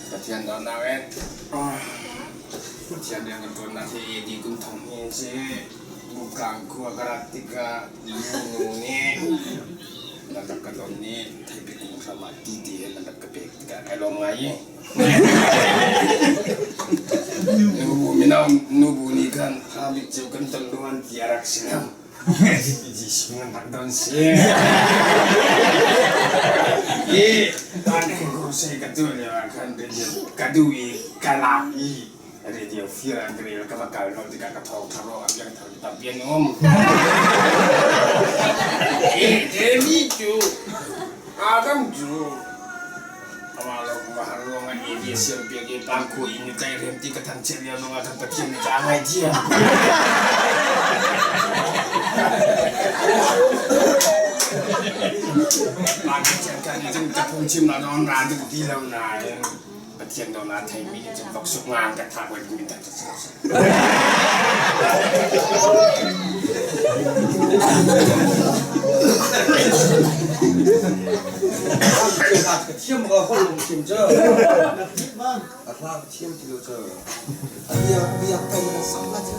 Pathian dawtnak in Pathian rian kan ṭuannak hi AD kum thong hi a si. Buklang khua ka rat tikah nu nih nan rak ka don i theipi kung hram ah ti ti he nan rak ka pek tikah kai lawm ngai i nubu mino nubu nih khan Habik cu kan ton luan ti a rak si lo. Jesuh nan rak don si. I tan khu se ka tu lio ah khan radio ka duh i ka lak i radio fir an rel ka va kal lo tikah ka thawng thar a piang thar tampi an um. Emi cu Adam cu amah lo har ruangah Evi a siampiak i pangku in i tlaihhrem ti ka thangchiat lio zongah khan Pathian nih ca a ngaithiam. Pangkhian khan nih cun ka phungchimnak zong an ra duh ti lo nain Pathian dawtnak a theimi nih cun vok suk ngang ka thah voi ding in dah Thiam ka holh lung chim cu. A hla ka thiam ti lo cu. A bia a bia ka na sak la cu.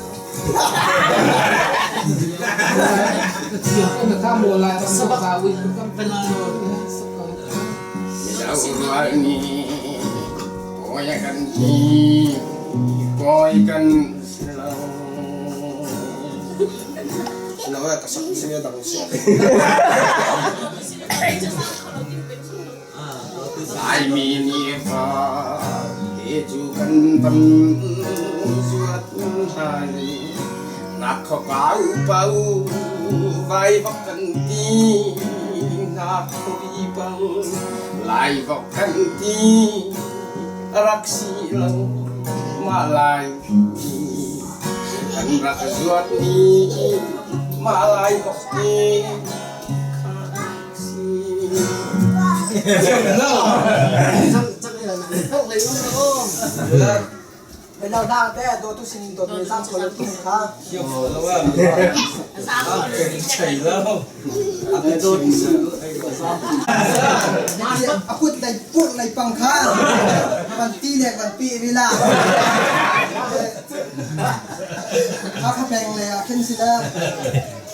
Kawi kan hi kawi kan si lo. Sino ka sak si dang si. Laimi nih fa te cu kan van zuat hna i nak kho pau vai vok kan ti nak kho bang lai vok kan ti rak si lo mah lai kan rak zuat ni mah lai vok ti si. A kut lei purh lei pang kha van ti le van pi vila. Hakha peng lei ah khin si le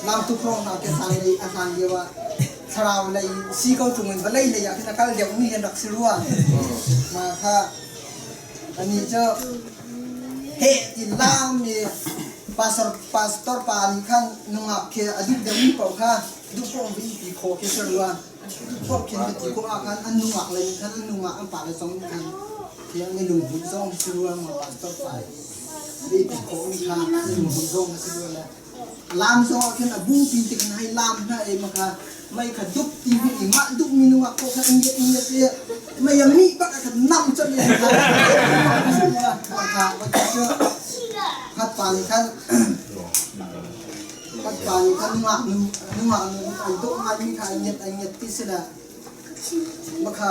lamtuk hrawng hna ke sang lei a hlan lio ah thlarau lei si ko tung in vawlei lei ah khin a kal deuh mi an rak si rua. Ma kha Anih cu heh ti laangmi pastor pastor pa nih khan nungak khi a duh deuhmi paoh kha duh paoh in ti khawh khi si rua. Duh paoh khin va ti khawh ah khan an nungak le nih khan an nungak an pale zong nih khan khi an i lunghmuih zong si rua ma pastor pa nih ti khawhmi kha an i lunghmuih zong si rua le Lam zong ah khin a bupi te khin hei lam hna i maka mei kha dup ti hmanh i mah dup mi nungak ko kha in ngiat i mei a mih bak a khan nam colh i kha cu khat pa nih khan khat pa nih khan nungak nu nungak nu an dawh ngai mi kha an ngiat an ngiat ti si le Makha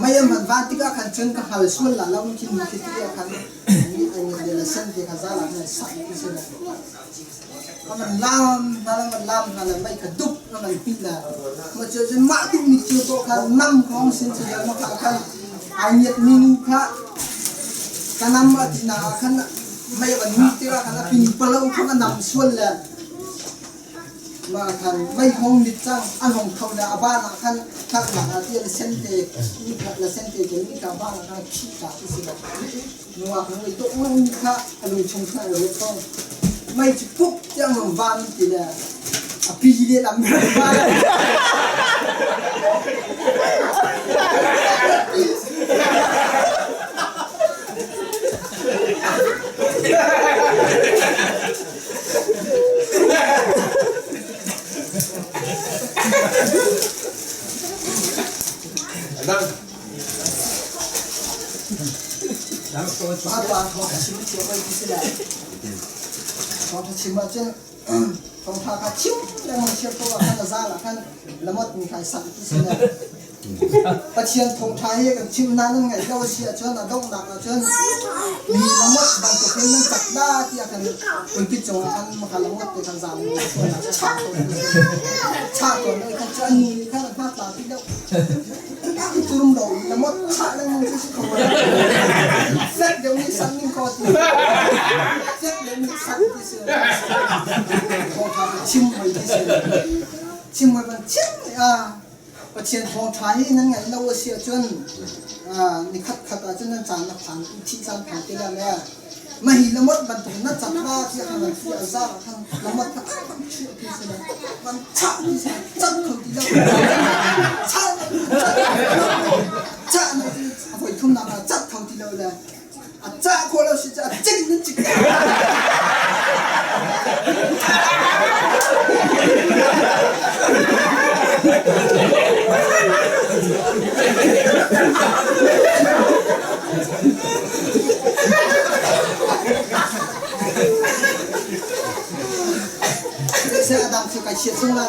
mei an van van tikah khan cun ka hngal sual la lo khi nu khi ti ah khan mi an ngen le sen te kha za la khan sak ti si le man lam hna la man lam hna la mei kha dup na man pit la ma cu cun mah duh mi thil ko kha nam khong sin si le makha khan ai ngiat mi nu kha ka nam a ti na ah khan mei van mi tikah khan a pin palo kha ka nam sual le Mah khan meihong mit cang an hong tho le a ban ah khan tlaknak ah ti la sen te mi kha la sen te ke mi kha ban ah khan khih ta ti si lo nungak nu i tuk ngang mi kha a lung chung kha a ruat ko mei cu puk tiang hong van ti le a pi le lam van. Pa thawng chim cio oi ti si le thawng chim ahcun thawngtha kha chim lengmang chia ko ah khan a zal ah khan lamot mi khai sak ti si le Pathian thawngtha hi kan chim hna nan ngaih lo a si ahcun a donghnak ahcun mi lamot bantukin nan cat la tiah kan pulpit cungah khan maka lamot te khan zaam chah chah tawn oi khan cu an nu nih khan a hmatla ti deuh turum lo lamot chah lengmang cu si kho fek deuh nih san ning ko ti fek deuh nih san ti si thawngtha chim hoi ti si chim hoi ban chim a Pathian thawngṭha hi nan ngaih lo a si ahcun ni khatkhat ahcun nan caan a phan thih caan phan te lai le mah hi lamot bantuk na cat la tiah khan nan fi a za khan lamot kha van chuah ti si le van chah ti si cat kho ti lo chah chah na ti a voi thumnak ah cat kho ti lo le a cah khawh lo si cu a cik nan cik. Seh a dang cu kai chiat chung la.